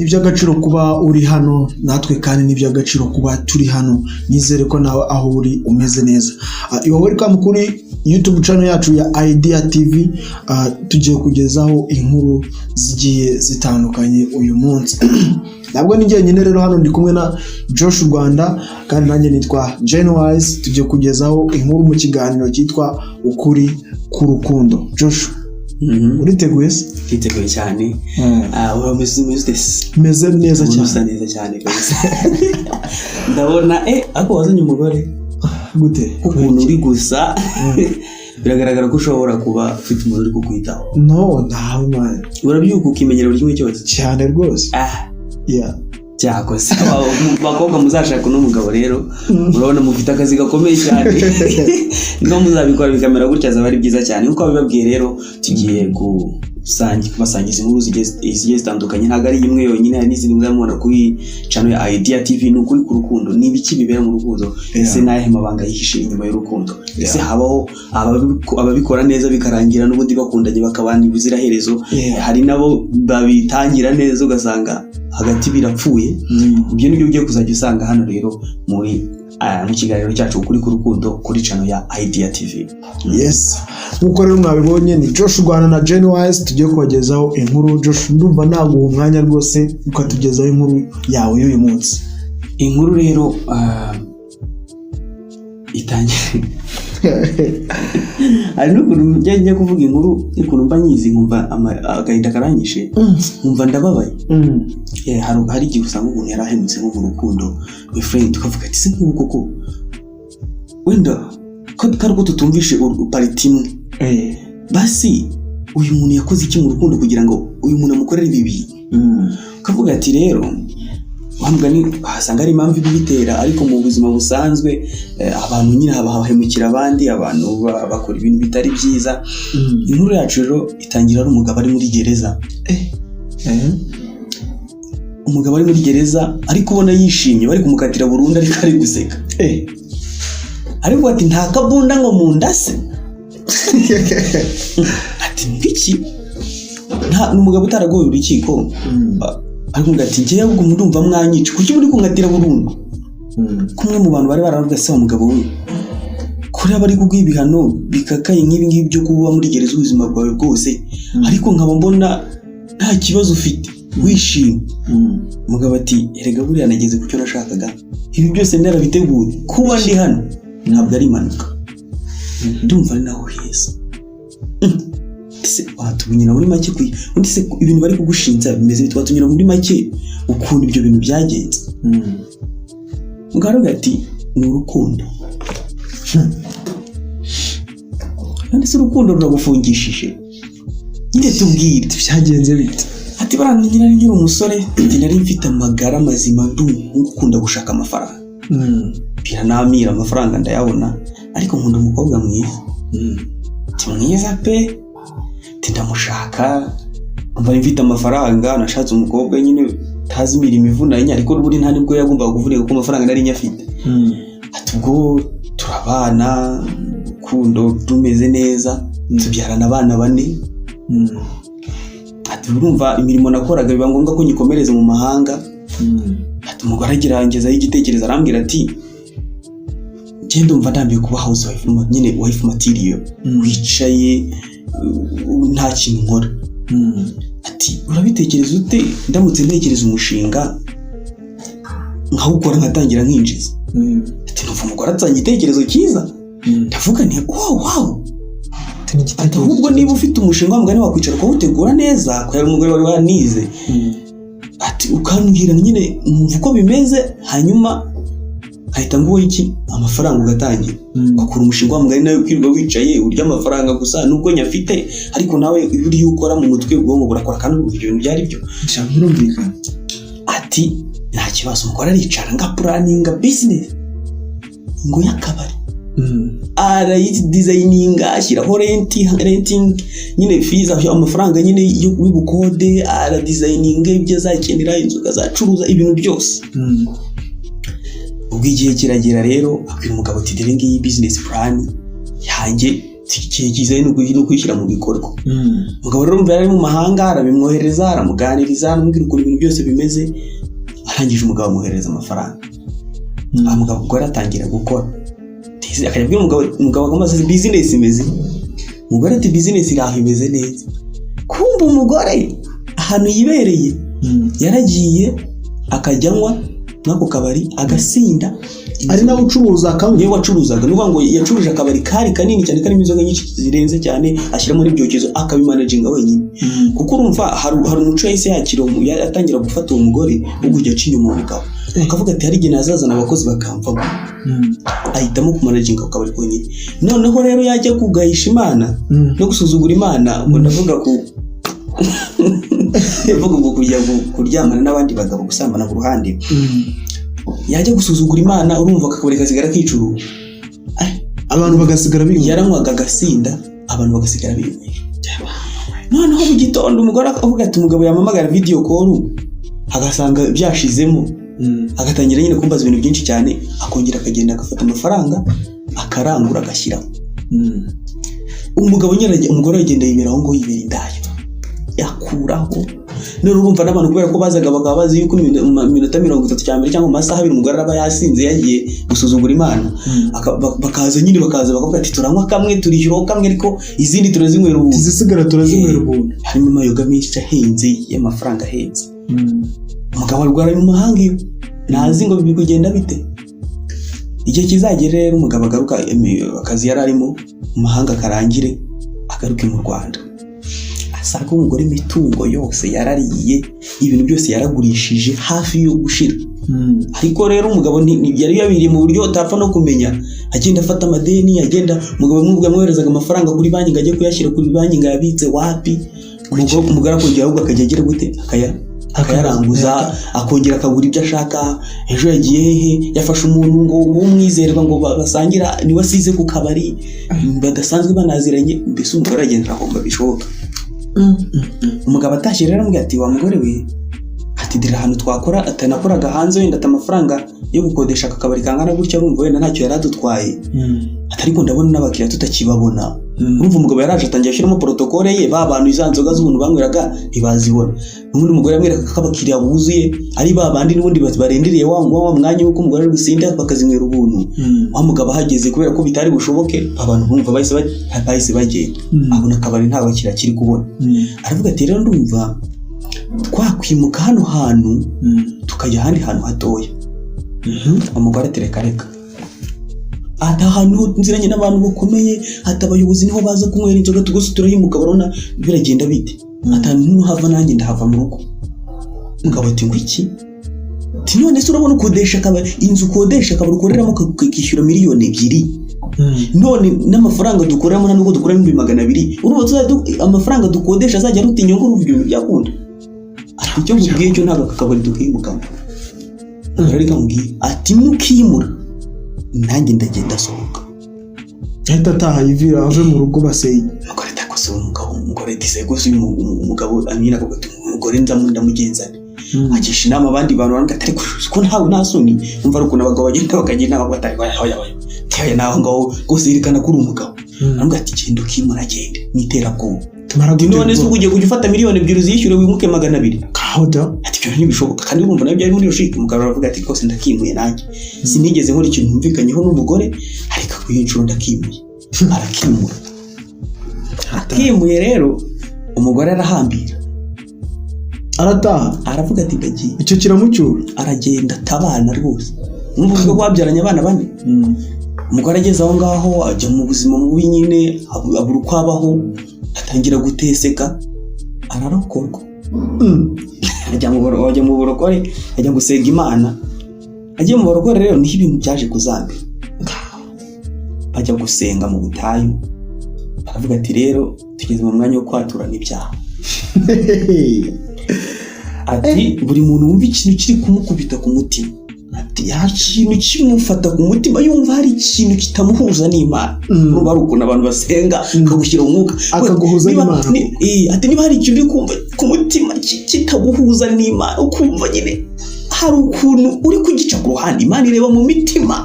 Iby'agaciro kuba uri hano natwe, kandi ni iby'agaciro kuba turi hano. Nizere ko nawe aho uri umeze neza. You are welcome kuri YouTube channel yacu ya Idea TV. Tugiye kugezaho inkuru zigiye zitandukanye uyu munsi. Ntabwo ni njyenyine rero hano, ndi kumwe na Josh Rwanda, kandi nanjye nitwa Jane Wise. Tugiye kugezaho inkuru mu kiganiro cyitwa Ukuri k'Urukundo. Josh, uriteguye se? Twiteguye cyane. Urameze, umeze ute se? Meze neza Umuntu usa cyane. neza cyane kabisa. Ndabona ariko wazanye umugore. Gute? Ukuntu uri gusa, biragaragara ko ushobora kuba ufite umuntu uri kukwitaho. No, ntawe, man. Urabyuka ukimenyera buri kimwe cyose? Cyane rwose. Ah. Yeah. Cyakoze bakobwa muzashaka uno mugabo rero, murabona mufite akazi gakomeye cyane. Niba muzabikora bikamera gutya, azaba ari byiza cyane. Nk'uko babibabwiye rero, tugiye kubasangiza inkuru zigiye zitandukanye. Ntabwo ari imwe yonyine, hari n'izindi muzamubona kuri channel ya Idea TV. Ni ukuri ku rukundo. Ni ibiki bibera mu rukundo? Ese ni ayahe mabanga yihishe inyuma y'urukundo? Ese habaho ababikora neza bikarangira n'ubundi bakundanye, bakabana ubuziraherezo? Hari nabo babitangira neza, ugasanga hagati birapfuye. Ibyo nibyo ugiye kuzajya usanga hano rero mu kiganiro cyacu Ukuri k'Urukundo kuri channel ya Idea TV. Yes, nk'uko rero mwabibonye, ni Josh Rwanda na Jane Wise tugiye kubagezaho inkuru. Josh, ndumva naguha umwanya rwose ukatugezaho inkuru yawe y'uyu munsi. Inkuru rero itangira, hari n'ukuntu njya kuvuga inkuru, n'ukuntu mba nyizi, nkumva agahinda karanyishe, nkumva ndababaye. Hari igihe usanga umuntu yari ahemutse nko mu rukundo, my friend, tukavuga ati: "Se nk'ubu koko wenda ko kari uko tutumvishe part imwe, basi uyu muntu yakoze iki mu rukundo kugira ngo uyu muntu amukorere ibi bintu?" Ukavuga ati rero wa mugani wasanga ari impamvu ibibitera, ariko mu buzima busanzwe abantu nyine bahemukira abandi, abantu bakora ibintu bitari byiza. Inkuru yacu rero itangira ari umugabo ari muri gereza. Umugabo ari muri gereza, ariko ubona yishimye, bari kumukatira burundu ariko ari guseka. Ariko ati: "Nta kabunda ngo mu ndase." Ati: "Ngiki?" Nta ni umugabo utaragoye urukiko. Ariko ngo ati: "Njyewe ahubwo ndumva mwanyica, kuki muri kunkatira burundu?" Kumwe mu bantu bari baravuga: "Se wa mugabo we, kuri aba ari kuguha ibihano bikakaye nk'ibi ngibi byo kuba muri gereza ubuzima bwawe bwose, ariko nkaba mbona nta kibazo ufite, wishimye?" Umugabo ati: "Erega buriya nageze ku cyo nashakaga, ibi byose narabiteguye. Kuba ndi hano ntabwo ari impanuka, ndumva ari naho heza." Ese watumenyera muri make undi se ibintu bari kugushinja bimeze bite? Watunyura muri make ukuntu ibyo bintu byagenze? Mugabo aravuga ati: "Ni urukundo." "None se urukundo ruragufungishije nyine? Tubwire." Byagenze bite? Ati: "Bariya nari nkiri umusore." Ati: "Nari mfite amagara mazima, ndi umuhungu ukunda gushaka amafaranga. Biranamira, amafaranga ndayabona, ariko nkunda umukobwa mwiza." Ati: "Mwiza pe." Ati: "Ndamushaka, mba mfite amafaranga, nashatse umukobwa nyine utazi imirimo ivunanye, ariko n'ubundi nta nibwo yagombaga kuvunika kuko amafaranga nari nyafite." Ati: "Ubwo turabana, urukundo rumeze neza, tubyarana abana bane." Ati: "Urumva imirimo nakoraga biba ngombwa ko nyikomereza mu mahanga." Ati: "Umugore agerangezaho igitekerezo, arambwira ati: 'Njye ndumva ndambiwe kuba house wife, nyine wife material, wicaye nta kintu nkora.' Ati: 'Urabitekereza ute ndamutse ntekereza umushinga nkawukora, nkatangira nkinjiza?' Ati: 'Numva umugore atanga igitekerezo cyiza, ndavuga nti: Wow wow.' Ati ni Ati: igitekerezo. 'Ahubwo niba ufite umushinga wa mugani wakwicara ukawutegura neza,' ko yari umugore wari wanize. Ati: 'Ukambwira nyine nkumva uko bimeze, hanyuma nkahita nguha iki, amafaranga, ugatangira ugakora umushinga wa mugani, nawe ukirirwa wicaye urya amafaranga gusa, nubwo nyafite, ariko nawe iyo uriyo ukora mu mutwe, ubwonko burakora, kandi urumva ibyo bintu byari byo.'" Ijambo birumvikana. Ati: "Nta kibazo." Umugore aricara, ngaplanninga business ngo y'akabari. Arayidesigninga, ashyiraho rent, renting nyine, fees, amafaranga nyine y'ubukode, aradesigninga ibyo azakenera, inzoga azacuruza, ibintu byose. Ubwo igihe kiragera rero, abwira umugabo ati: "Dore ngiyi business plan yanjye." Igihe cyiza ni ukwishyira mu bikorwa. Umugabo rero urumva yari ari mu mahanga, arabimwohereza, aramuganiriza, aramubwira ukuntu ibintu byose bimeze. Arangije, umugabo amwoherereza amafaranga. Umugabo ubwo atangira gukora, akajya abwira umugabo, umugabo akamubaza: "Business imeze?" Umugore ati: "Business iri aho, imeze neza." Kumva umugore ahantu yibereye, yaragiye akajya anywa mw'ako kabari, agasinda. Ari nawe ucuruza, akanywa? Niwe wacuruzaga. Ni ukuvuga ngo yacuruje akabari kari kanini cyane, karimo inzoga nyinshi zirenze cyane, ashyiramo n'ibyokezo, akabimanaginga wenyine. Kuko urumva hari umuco yahise yakira, atangira gufata uwo mugore wo kujya aca inyuma umugabo, akavuga ati: "Hari igihe nazazana abakozi bakamvamo." Ahitamo kumanaginga ako kabari konyine. Noneho rero yajya kugayisha Imana no gusuzugura Imana, ngo ndavuga ngo kujya kuryamana n'abandi bagabo, gusambana ku ruhande, yajya gusuzugura Imana, urumva akabari kasigara kicuruza. Abantu bagasigara biyumva. Yaranywaga agasinda, abantu bagasigara binywera. Noneho mu gitondo umugore akavuga ati: "Umugabo yampamagara video call, agasanga byashizemo, agatangira nyine kumbaza ibintu byinshi cyane." Akongera akagenda agafata amafaranga, akarangura, agashyiraho. Umugabo nyine umugore aragenda yibera aho ngaho, yibera indaya, yakuraho. None urumva n'abantu, kubera ko bazaga bakaba bazi yuko mu minota 30 cya mbere cyangwa mu masaha 2 umugore araba yasinze, yagiye gusuzugura Imana, bakaza nyine, bakaza bakavuga ati: "Turanywa kamwe, turishyuraho kamwe, ariko izindi turazinywera ubuntu." Izisigara turazinywera ubuntu. Harimo amayoga menshi ahenze, y'amafaranga ahenze. Umugabo arwara mu mahanga, iyo ntazi ngo biri kugenda bite. Igihe kizagera rero umugabo agaruka, akazi yari arimo mu mahanga karangire, agaruke mu Rwanda, asanga umugore imitungo yose yarariye, ibintu byose yaragurishije, hafi yo gushira. Ariko rero umugabo yari yabiriye mu buryo utapfa no kumenya, agenda afata amadeni, agenda umugabo amwe yamwoherezaga amafaranga kuri banki ngo ajye kuyashyira kuri banki ngo ayabitse, wapi. Umugore akongera ahubwo akajya agira gute, akayaranguza, akongera akagura ibyo ashaka. Ejo yagiye hehe? Yafashe umuntu ngo w'umwizerwa ngo basangira, niwe asize ku kabari, badasanzwe banaziranye. Mbese umugore aragenda arahomba bishoboka. Umugabo atashye rero aramubwira ati: "Wa mugore we," ati, "dore ahantu twakora." Atanakoraga hanze wenda, ati: "Amafaranga yo gukodesha aka kabari kangana gutya, urumva wenda ntacyo yari adutwaye." Ati: "Ariko ndabona n'abakiriya tutakibabona." Urumva umugabo yaraje atangiye ashyiramo protocole ye, ba bantu za nzoga z'ubuntu banyweraga ntibazibona. N'ubundi umugore yamwereka ko abakiriya buzuye ari ba bandi n'ubundi barindiriye wa mwanya w'uko umugore ari gusinda, bakazinywera ubuntu. Wa mugabo ahageze, kubera ko bitari bushoboke, abantu bumva bahise bagenda, abona akabari nta bakiriya akiri kubona. Aravuga ati: "Rero ndumva twakwimuka hano hantu, tukajya ahandi hantu hatoya." Umugore ati: "Reka reka." Ati: "Ahantu nziranye n'abantu bakomeye," ati, "abayobozi niho baza kunywera inzoga, tugose turahimuka, barabona biragenda bite?" Ati: "Nuhava nanjye ndahava mu rugo." Umugabo ati: "Ngo iki?" Ati: "None se urabona ukodesha akabari, inzu ukodesha, akabari ukoreramo kakishyura miliyoni 2, none n'amafaranga dukoreramo nta nubwo dukoramo 200,000, urumva amafaranga dukodesha azajya aruta inyungu? Urumva ibyo bintu byakunda?" Ati: "Icyo nkubwiye cyo, ntabwo aka kabari tukimukamo." Reka nkubwiye, ati: "Nukimura nanjye ndagenda asohoka." Ahita ataha, yivira, ave mu rugo baseye. Umugore atakose umugabo, umugore ati: "Se rwose uyu umugabo amina." Akavuga ati: "Umugore ndamugenzane." Agisha inama abandi bantu, baravuga ati: "Ariko ko ntawe nta soni?" Umva ari ukuntu abagabo bagenda bakagira inama, batari oya oya oya oya, naho ngaho rwose yerekana ko uri umugabo. Aravuga ati: "Genda ukimura, agende n'iterabwoba." Tumara. Ati: "None se ubu ugiye kujya ufata miliyoni 2 uzishyure, wimuke 200?" Kahoda. Ati: "Ibyo ntibishoboka." Kandi urumva nabyo byari muri logique. Umugabo aravuga ati: "Rwose ndakimuye, nanjye sinigeze nkora ikintu ntumvikanyeho n'umugore, ariko ku iyi nshuro ndakimuye." Arakimura. Akimuye rero, umugore arahambira. Arataha. Aravuga ati: "Ndagiye." Icyo kiramucyura. Aragenda atabana rwose. Urumva ubwo babyaranye abana bane. Umugore ageze aho ngaho ajya mu buzima bubi nyine, abura uko abaho, atangira guteseka, ararokorwa. Ajya mu burokore, ajya gusenga Imana. Agiye mu barokore rero, niho ibintu byaje kuzambira. Bajya gusenga mu butayu, baravuga ati: "Rero tugeze mu mwanya wo kwaturana ibyaha." Ati: "Buri muntu wumva ikintu kiri kumukubita ku mutima," ati, "ikintu kimufata ku mutima, yumva hari ikintu kitamuhuza n'Imana." Urumva hari ukuntu abantu basenga akagushyira mu mwuka. Akaguhuza n'Imana. Ati: "Niba hari ikintu uri kumva ku mutima kitaguhuza n'Imana, ukumva nyine hari ukuntu uri kugica ku ruhande, Imana ireba mu mitima."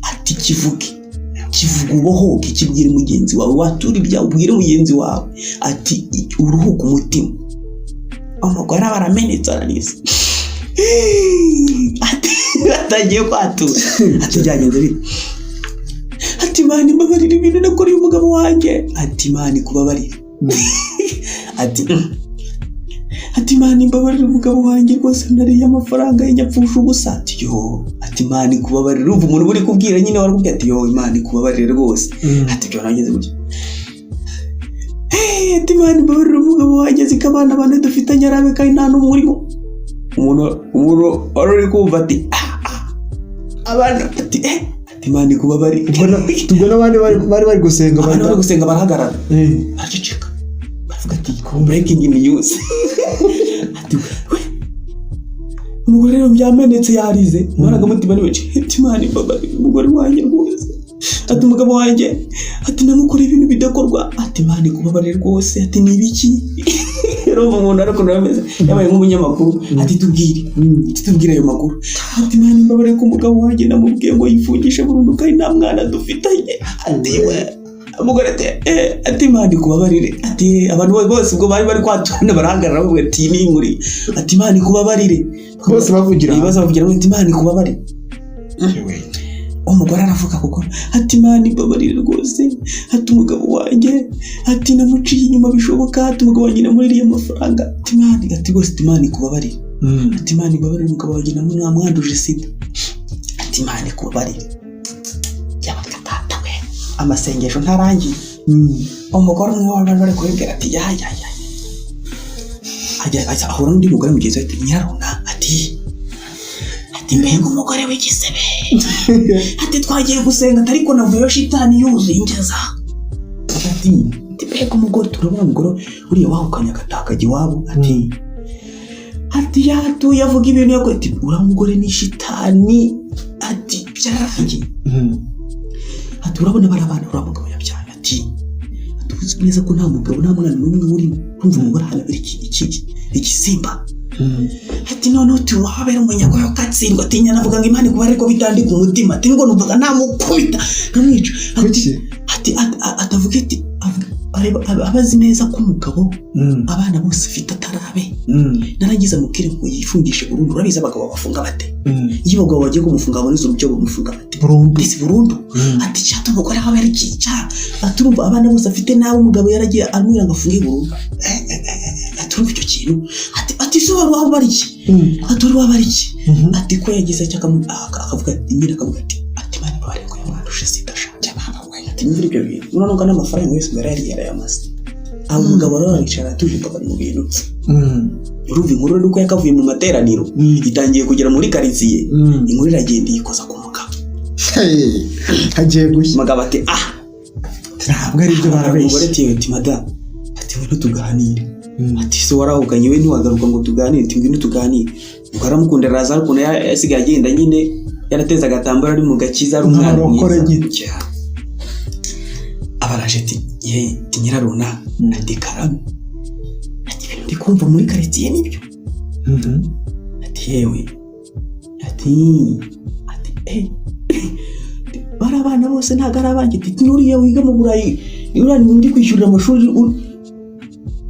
Ati: "Kivuge." Kivuga ubohoke, kibwire mugenzi wawe, watura ibyawe ubwire mugenzi wawe ati uruhuke umutima. Umugore aba aramenetse, ararize, ati atangiye kwatura, ati byagenze bite? Ati Imana imbabarire ibintu nakoreye umugabo wanjye. Ati Imana ikubabarire. Ati ati Imana imbabarire, umugabo wanjye rwose nariye amafaranga ye nyapfusha ubusa. Ati yo, ati Imana ikubabarire. Urumva umuntu uri kubwira nyine warakubwira ati yo, Imana ikubabarire rwose. Ati byo nageze gutya. Hey, ati Imana imbabarire, umugabo wanjye azi ko abana bane dufitanye arabe kandi nta n'umwe urimo. Umuntu wari uri kumva ati ah, ah, abana, ati eh, ati Imana ikubabarire. Ubwo n'abandi bari gusenga Abantu bari gusenga barahagarara, baraceceka, baravuga ati breaking news. Ati we, umugore rero byamenetse, yarize amarangamutima ni menshi. Ati Imana imbabarire, umugore wanjye rwose, ati umugabo wanjye, ati namukoreye ibintu bidakorwa. Ati Imana ikubabarire rwose. Ati ni ibiki? Urumva umuntu ariko nawe ameze yabaye nk'umunyamakuru, ati tubwire, ati tubwire ayo makuru. Ati Imana imbabarire ko umugabo wanjye namubwiye ngo yifungishe burundu kandi nta mwana dufitanye. Ati we, umugore ati eh, ati Imana ikubabarire. Ati eh, abantu bose ubwo bari kwaturana barahagarara, bavuga ati iyi ni inkuru. Ati Imana ikubabarire. Bose bavugira hamwe. Bose bavugira ngo ati Imana ikubabarire. Umugore aravuga kuko ati Imana imbabarire rwose, ati umugabo wanjye, ati namuciye inyuma bishoboka, ati umugabo wanjye namuririye amafaranga, ati Imana, ati rwose, ati Imana ikubabarire. Ati Imana imbabarire, umugabo wanjye namwanduje sida. Ati Imana ikubabarire. Yabaga tata we, amasengesho ntarangiye. Umugore umwe wari bari kubibwira ati ya ya ya, ajya ahura n'undi mugore mugenzi we, ati nyiraruna, ati mbega umugore w'igisebe, ati twagiye gusenga, ati ariko navuyeyo shitani yuzuye ingeza. Ati mbega umugore, turabona umugore uriya wahukanye agataha akajya iwabo, ati yatuye avuga ibintu yakoze, ati uriya mugore ni shitani, ati byararangiye. Ati urabona bariya bana uriya mugabo yabyaye, ati uzi neza ko nta mugabo nta mwana n'umwe urimo. Urumva umugore ahantu iki igisimba. Ati noneho tuwabera umunyago katsindwa. Ati nyanavuga ngo Imana ikuba ariko bitandika umutima. Ati ngo numvaga namukubita nkamwica. Ati Kuki? Ati atavuga ati areba aba azi neza ko umugabo abana bose afite atarabe. Narangiza amubwire ngo yifungishe burundu. Urabizi abagabo bafunga bate? Iyo abagabo bagiye kumufunga baboneza urubyaro, bamufunga bate? Burundu. Ndetse burundu. Ati cyata umugore aho ari cyica, ati urumva abana bose afite nawe umugabo yaragiye aramubwira ngo afunge burundu. Ati urumva icyo kintu, ati se wari waba ari iki? Ati wari waba ari iki? Ati ko yagize icyo akavuga nyine akavuga ati Imana ibabarire ko yamwanduje sida sha. Ati nyumvira ibyo bintu, urabona ko n'amafaranga yose ngo yari yarayamaze. Aho umugabo rero aricara atuje ngo bari mu bintu bye. Urumva inkuru rero uko yakavuye mu materaniro itangiye kugera muri karitsiye. Inkuru iragenda yikoza ku mugabo. Hey, hagiye gushya. Umugabo ati ah. Ntabwo ari byo, Umugore barabeshya. ati madamu, ati ngwino tuganire. Ati se warahukanye we ntiwagaruka ngo tuganire? Ati ngwino tuganire. Ubwo aramukunda, araza, ariko ukuntu yasigaye agenda nyine yarateze agatambaro, ari mu gakiza, ari umwana Nk'abarokore mwiza. nyine. Yeah. Abaraje ati ye, ati nyiraruna, ati karame, ati ibintu ndi kumva muri karitsiye nibyo? Ati yewe, ati eh, bari abana bose ntabwo ari abanjye. Ati n'uriya wiga mu Burayi, uriya ndi kwishyurira amashuri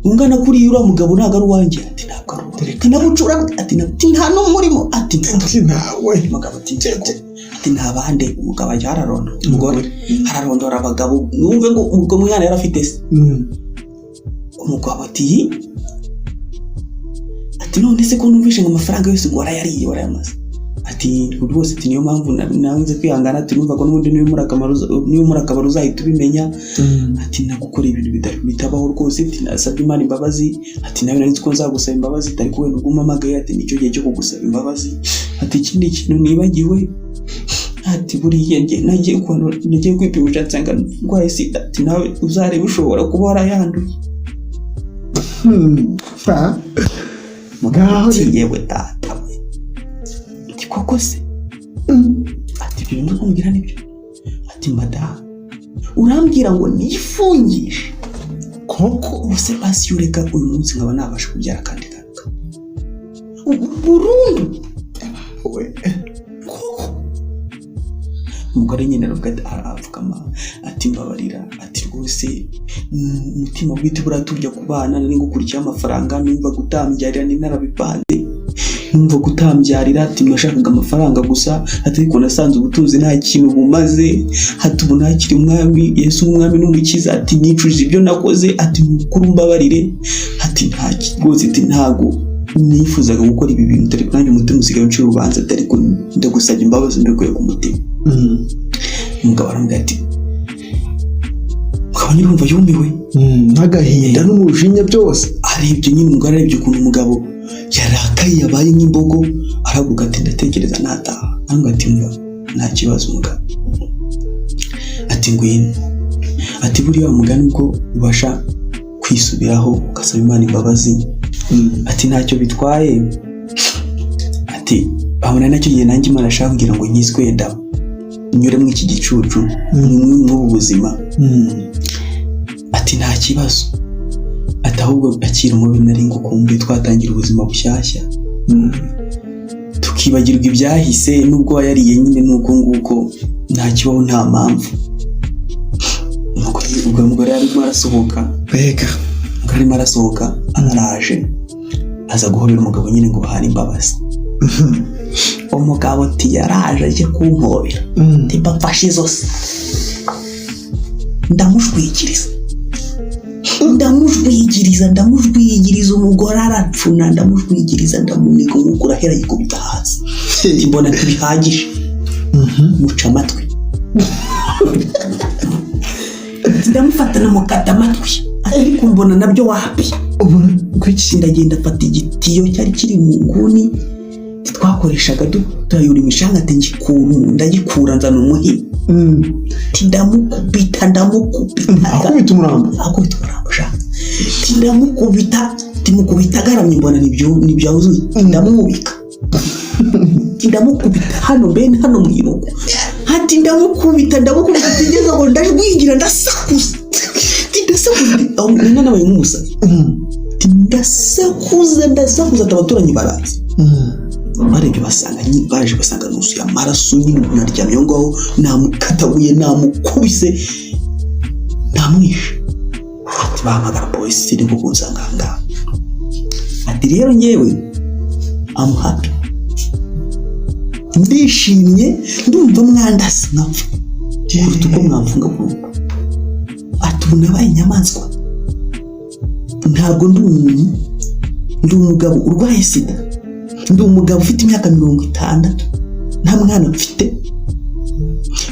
ungana kuriya uriya mugabo ntabwo ari uwanjye. Ati ntabwo ari uwanjye. Ati nabucura. Ati nta n'umwe urimo. Ati nta. Ati nawe. Umugabo ati nzego. Ati nta bande. Umugabo ajya ararondora umugore, ararondora abagabo, mwumve ngo ubwo mwana yari afite se. Umugabo ati none se ko numvishe ngo amafaranga yose ngo warayariye, warayamaze? Ati rwose, ati niyo mpamvu nanze kwihangana. Ati numva ko n'ubundi niba umuri akamaro uzahita ubimenya. Ati nagukora ibintu bitabaho rwose. Ati nasabye Imana imbabazi. Ati nawe nari nzi ko nzagusaba imbabazi, ariko wenda ubwo umpamagaye, ati nicyo gihe cyo kugusaba imbabazi. Ati ikindi kintu nibagiwe, ati buriya njye nagiye kwandura, nagiye kwipimisha nsanga ndwaye sida. Ati nawe uzarebe ushobora kuba warayanduye. Ha. Mugabo Ngaho ati yewe data we, ati koko se? Ati ibyo bintu kumbwira nibyo? Ati madamu, urambwira ngo nifungishe? Koko? Ubu se basi iyo ureka uyu munsi nkaba nabasha kubyara akandi kantu burundu. We. Koko? Umugore nyine aravuga ati, arapfukama ati: "Mbabarira," ati: "Rwose umutima bwite buriya tujya kubana nari ngukurikiyeho amafaranga, numva gutambyarira ni narabipanze, numva gutambyarira," ati: "Nashakaga amafaranga gusa," ati: "Ariko nasanze ubutunzi nta kintu bumaze," ati: "Ubu ntakiri umwami Yesu umwami n'umukiza," ati: "Nicujije ibyo nakoze," ati: "Mukuru mbabarire," ati: "Nta rwose," ati: "Ntago nifuzaga gukora ibi bintu, ariko nanjye umutima usigaye uncira urubanza," ati: "Ariko ndagusabye imbabazi mbikuye ku mutima." Umugabo aramubwira ati, umugabo nyine yumiwe. N'agahinda n'umujinya byose. Arebye nyine umugore, arebye ukuntu umugabo yarakaye, yabaye nk'imbogo, aravuga ati: "Ndatekereza nataha." Arambwira ati: "Mva, nta kibazo." Umugabo ati: "Ngwino," ati: "Buriya mugani ubwo ubasha kwisubiraho ugasaba Imana imbabazi," ati: "Ntacyo bitwaye," ati: "Abona nacyo gihe nanjye Imana ashaka kugira ngo nkizwe, wenda nyure muri iki gicucu, mw'ubu buzima." Ati: "Nta kibazo," ati: "Ahubwo akira umubi nari ngukumbuye, twatangira ubuzima bushyashya, tukibagirwa ibyahise, nubwo wayariye nyine nuko nguko, nta kibaho, nta mpamvu." Ubwo umugore arimo arasohoka. Mbega! Umugore arimo arasohoka, araje aza guhobera umugabo nyine ngo bahane imbabazi. Umugabo ati: "Yaraje ajye kumpobera, nimba mfashe izosi ndamushwikiriza, ndamujwigiriza, ndamujwigiriza." Umugore arapfuna, ndamushwigiriza, ndamuniga, umwuka urahera, yikubita hasi. Ati: "Mbona ntibihagije, muca amatwi." Ati: "Ndamufata namukata amatwi, ariko mbona nabyo wapi." Ubona kuki? Ndagenda afata igitiyo cyari kiri mu nguni twakoreshaga dutayura imishanga, ati: "Ngikura, ndagikura, nzana umuhini." Ati: "Ndamukubita, ndamukubita." Akubita umurambo. Akubita umurambo sha. Ati: "Ndamukubita," ati: "Mukubita agaramye, mbona nibyo ntibyuzuye, ndamwubika." Ati: "Ndamukubita hano bene hano mu irugu," ati: "Ndamukubita, ndamukubita," ati: "Ngeze ngo ndajwigira, ndasakuza," ati: "Ndasakuza," aho nina nabaye nk'umusazi. Ati: "Ndasakuza, ndasakuza," ati: "Abaturanyi baraza." Barebye basanga baje basanga nuzuye amaraso nyine, umuntu aryamye aho ngaho, namukataguye, namukubise, namwishe. Ati: "Bahamagara polisi nibwo kunsanga aha ngaha." Ati: "Rero ngewe I'm happy, ndishimye, ndumva mwandasa nkapfa kuruta uko mwamfunga burundu." Ati: "Ubu nabaye inyamaswa, ntabwo ndi umuntu, ndi umugabo urwaye sida, ndi umugabo ufite imyaka 60 nta mwana mfite,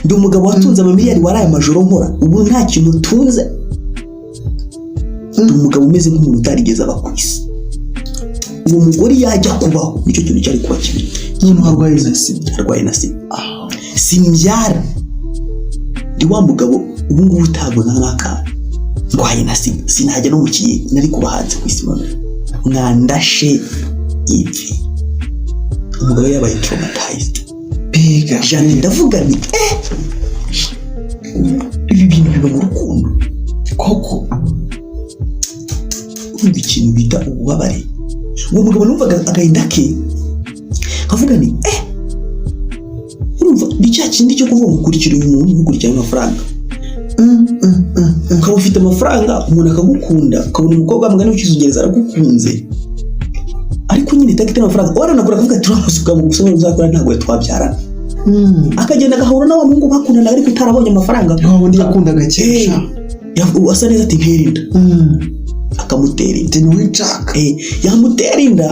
ndi umugabo watunze amamiliyari, waraye amajoro nkora, ubu nta kintu utunze, ndi umugabo umeze nk'umuntu utarigeze aba ku isi." Uwo mugore yajya kubaho, nicyo kintu cyari kuba kibi. Noneho arwaye na sida. Arwaye na sida, simbyara, ndi wa mugabo ubu ngubu utabona n'akana, ndwaye na sida, sinajya no mu kiyi, nari kuba hanze ku isi. None mwandashe ivi, umugabo yabaye traumatized. Mbega! Jane, ndavuga nti: "Ibi bintu biba mu rukundo." Koko. Urumva ikintu bita ububabare, uwo mugabo numvaga agahinda ke, nkavuga ni urumva ni cya kindi cyo kuvuga ngo ukurikira uyu muntu ntukurikirane amafaranga. Ukaba ufite amafaranga, umuntu akagukunda, ukabona umukobwa mugani w'icyizungereza aragukunze, ariko nyine itagite amafaranga, waranakura akavuga ati: "Uriya muswa mu gusoma uzakora ntabwo twabyarana." Akagenda agahura na wa muhungu bakundanaga ariko utarabonye amafaranga. Wa wundi yakundaga kera. Asa neza, ati: "Ntera inda." Akamutera inda. Ati: "Niwe nshaka." Yamutera inda,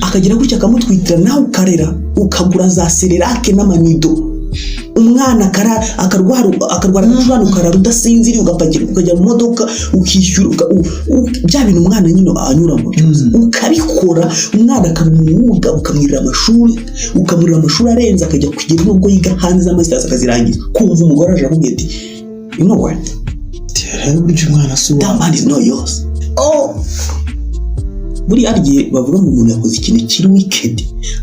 akagira gutya akamutwitira, nawe ukarera, ukagura za Cerelac n'amanido, umwana akarwara, akarwara agacurane, ukarara udasinziriye, ugapakira ukajya mu modoka, ukishyura, bya bintu umwana nyine anyuramo byose ukabikora, umwana akaba umuntu w'umugabo, ukamwirira amashuri, ukamurira amashuri arenze, akajya kugera n'ubwo yiga hanze z'amasitasi akazirangiza, kumva umugore aje akubwira ati: "You know what?" Rero burya umwana si uwawe. That man is not yours. Oh, buriya hari igihe bavuga ngo umuntu yakoze ikintu kiri wicked,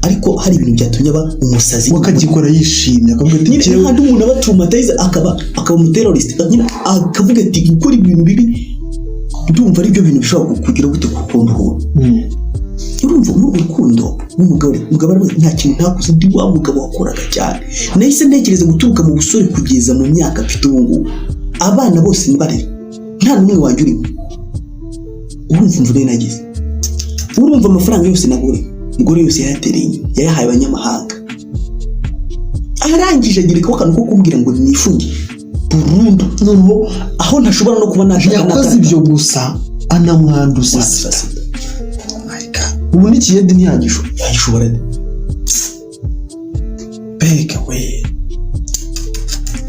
ariko hari ibintu byatumye aba umusazi. We akagikora yishimye, akavuga ati nyine "Jyewe." Handi umuntu aba traumatized, akaba umuterrorist nyine, akavuga ati: "Gukora ibintu bibi ndumva ari byo bintu bishobora kugira gute kukunduhura." Urumva muri urwo rukundo. W'umugore, umugabo aravuga ati, "Nta kintu ntakoze, ndi wa mugabo wakoraga cyane." Nahise ntekereza guturuka mu busore kugeza mu myaka mfite ubu ngubu, abana bose mbarera, nta n'umwe wanjye urimo. Urumva imvune nagize? Urumva amafaranga yose nagore, umugore yose yayatereye inyuma, yayahaye abanyamahanga. Arangije agerekaho akantu ko kumbwira ngo nifunge burundu, Noneho aho ntashobora no kuba nashaka. Yakoze ibyo gusa, anamwanduza sida. Sida. My God. Ubu n'ikiyedi ntiyagishobora. Yagishobora. Mbega we!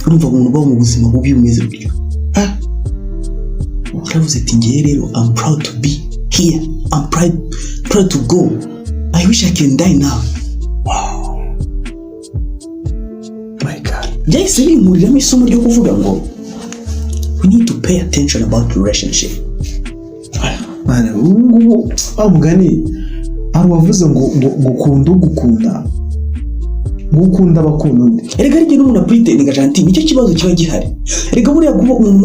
Urumva umuntu ubaho mu buzima bubi bumeze gutyo? Yaravuze ati, "Ngewe rero, I'm proud to be here, I'm proud to go. I wish I can die now." Wow, my God. Byahise binkuriramo isomo ryo kuvuga ngo we need to pay attention about relationship. Man, ubu ngubu wa mugani hari uwavuze ngo ukunda ugukunda, ngo ukunda abakunda undi. Erega hari igihe n'umuntu apretendinga, Gentil. Nicyo kibazo kiba gihari. Erega buriya kuba umuntu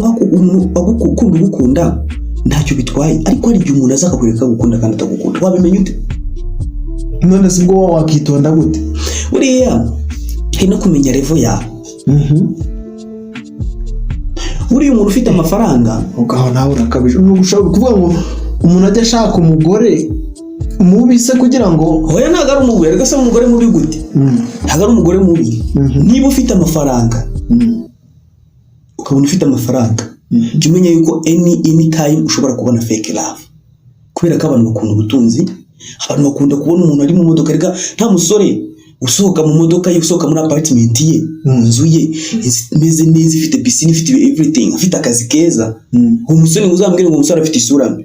agukunda ugukunda ntacyo bitwaye, ariko hari igihe umuntu aza akakwereka ko agukunda kandi atagukunda. Wabimenya ute? None se ubwo wowe wakitonda gute? Buriya hari no kumenya level yawe. Buriya umuntu ufite amafaranga Ugaho nawe urakabije. Ni ugushaka kuvuga ngo umuntu ajya ashaka umugore mubi se kugira ngo Hoya, ntabwo ari umugore. Erega se umugore mubi gute? Ntabwo ari umugore mubi. Niba ufite amafaranga, ukabona ufite amafaranga, jya umenya yuko any time ushobora kubona fake love, kubera ko abantu bakunda ubutunzi, abantu bakunda kubona umuntu ari mu modoka. Reka, nta musore usohoka mu modoka ye, usohoka muri apartment ye, mu nzu ye imeze neza, ifite piscine, ifite everything, afite akazi keza, uwo musore ngo uzambwire ngo umusore afite isura mbi.